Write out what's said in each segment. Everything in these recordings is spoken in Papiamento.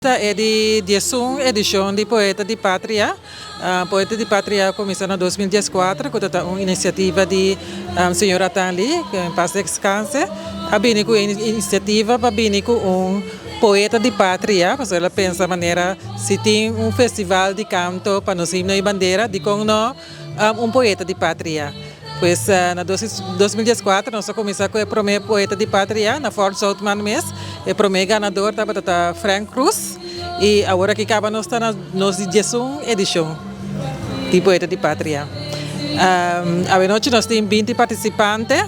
Ta e di 11 edicion di Poeta di Patria. Poeta di Patria a cuminsa na 2014 cu ta un iniciativa di señor Atan Lee, cu en paz descanse, a bini cu e iniciativa pa bini cu un Poeta di Patria, pasobra el a pensa manera si tin un festival di canto pa nos himno y bandera, dicon no un Poeta di Patria. Pues na 2014 nos a cuminsa cu e prome Poeta di Patria na Fort Zoutman mes. E prome ganador tabata ta Frank Cruz y awor aki caba nos ta na nos di 11 edicion di Poeta di Patria. Awenochi nos tin 20 participante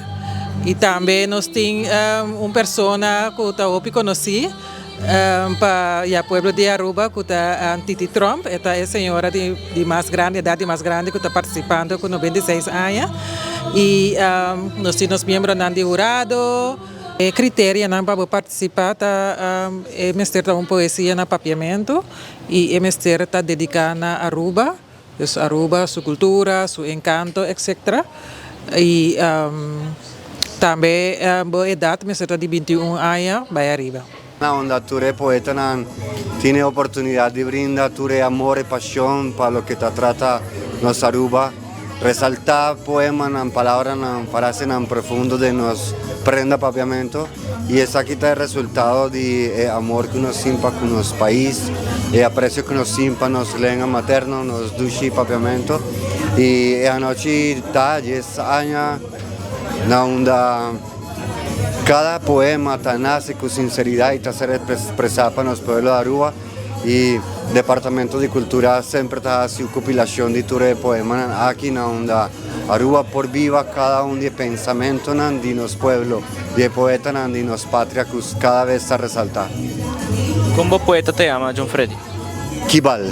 y tambe nos tin un persona cu ta hopi conoci pa ya pueblo di Aruba cu ta Titi Tromp. E ta e señora di di mas grandi, edad di mas grandi cu ta participando cu 96 aña. Y nos tin nos miembronan di hurado. E criterianan pa bo participa ta e mester ta un poesia na Papiamento y e mester ta dedica na Aruba, dus Aruba, su cultura, su encanto, etc. Y tambe bo edad mester ta di 21 aña bay ariba. Na unda tur e poetanan tin e oportunidad di brinda tur e amor y pasion pa loke ta trata nos Aruba, resalta poemanan, palabranan, frasenan profundo den nos prenda Papiamento y esaki ta e resultado di e amor cu nos tin pa cu nos pais, e aprecio cu nos tin pa nos lenga materno, nos dushi Papiamento. Y e anochi ta dies aña na unda cada poema ta nace cu sinceridad y ta ser expresa pa nos pueblo de Aruba y Departamento di Cultura semper ta haci un compilacion di tur e poemanan aki na unda Aruba por biba cada un di e pensamentonan di nos pueblo, di e poetanan di nos patria cu cada vez ta resalta. Con bo poeta ta yama, John Freddy? Kibal.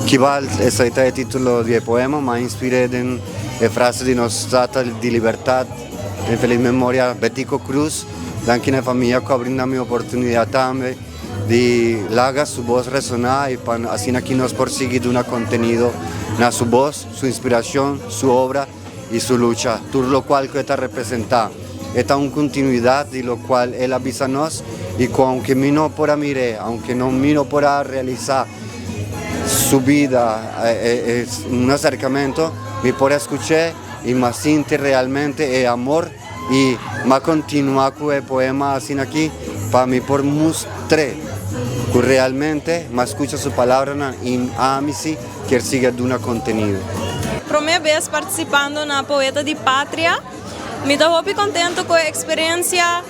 Kibal, esai ta e titulo di e poema, m'a inspir'é den e frase di nos tata di libertad, den feliz memoria, Betico Croes. Danki na e famia cu a brinda mi oportunidad tambe di laga su bos resona y pa asina aki nos por sigui duna contenido na su bos, su inspiracion, su obra y su lucha, tur locual cu e ta representa. E ta un continuidad di locual el a bisa nos y cu aunke mi no por a mir'é, aunke no mi no por a realisa su bida, un acercamento, mi por a scuch'é y m'a sinti realmente e amor y m'a continua cu e poema asina aki pa mi por mustr'é cu realmente m'a scucha su palabranan y ami si kier sigui a duna contenido. Prome bes participando na Poeta di Patria. Mi ta hopi contento cu e experiencia.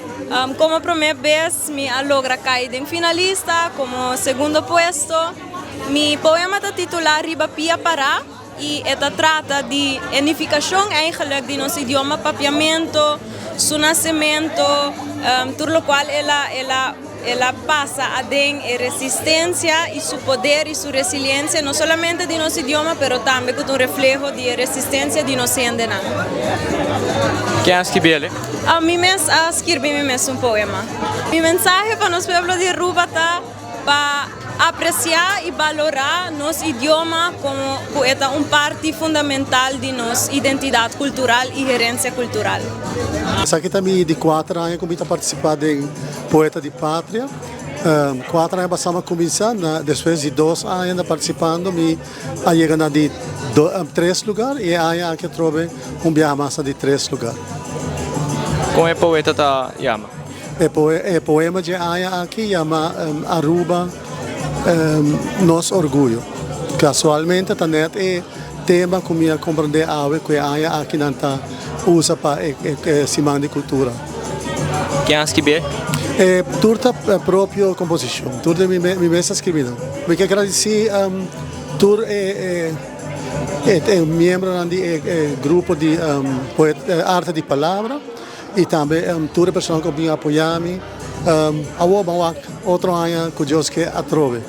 Como prome bes mi a logra cay den finalista como segundo puesto. Mi poema ta titula Riba Pia Para y e ta trata di e nificacion eigenlijk di nos idioma Papiamento, su nacemento, tur locual el a el a El a pasa aden e resistencia y su poder y su resiliencia no solamente di nos idioma pero tambe cu ta un refleho di e resistencia di nos hendenan. Ken a skirbi el? Mi mes a skirbi mi mes un poema. Mi mensahe pa nos pueblo di Aruba ta pa aprecia y balora nos idioma como cu e ta un parti fundamental di nos identidad cultural y herencia cultural. Esaki ta mi di cuater aña cu mi ta participa den Poeta di Patria. 4 aña pasa mi a cuminsa, na despues di 2 aña na participando mi a yega na di tres lugar y e aña aki atrobe un biaha mas na di tres lugar. Con e poeta ta yama? E poema dje aña aki yama Aruba Nos Orguyo. Casualmente ta net e tema cu mi a comprende awe cu e aña aki nan ta usa pa e Siman di Cultura. Ken a skibié? E tur ta propio composicion. Tur di mi mes a skibi nan. Mi ke gradici tur e miembronan di e grupo di Arte di Palabra y tambe tur e persona cu a bin apoya mi. Awor ban wak otro aña cu Dios ke atrobe.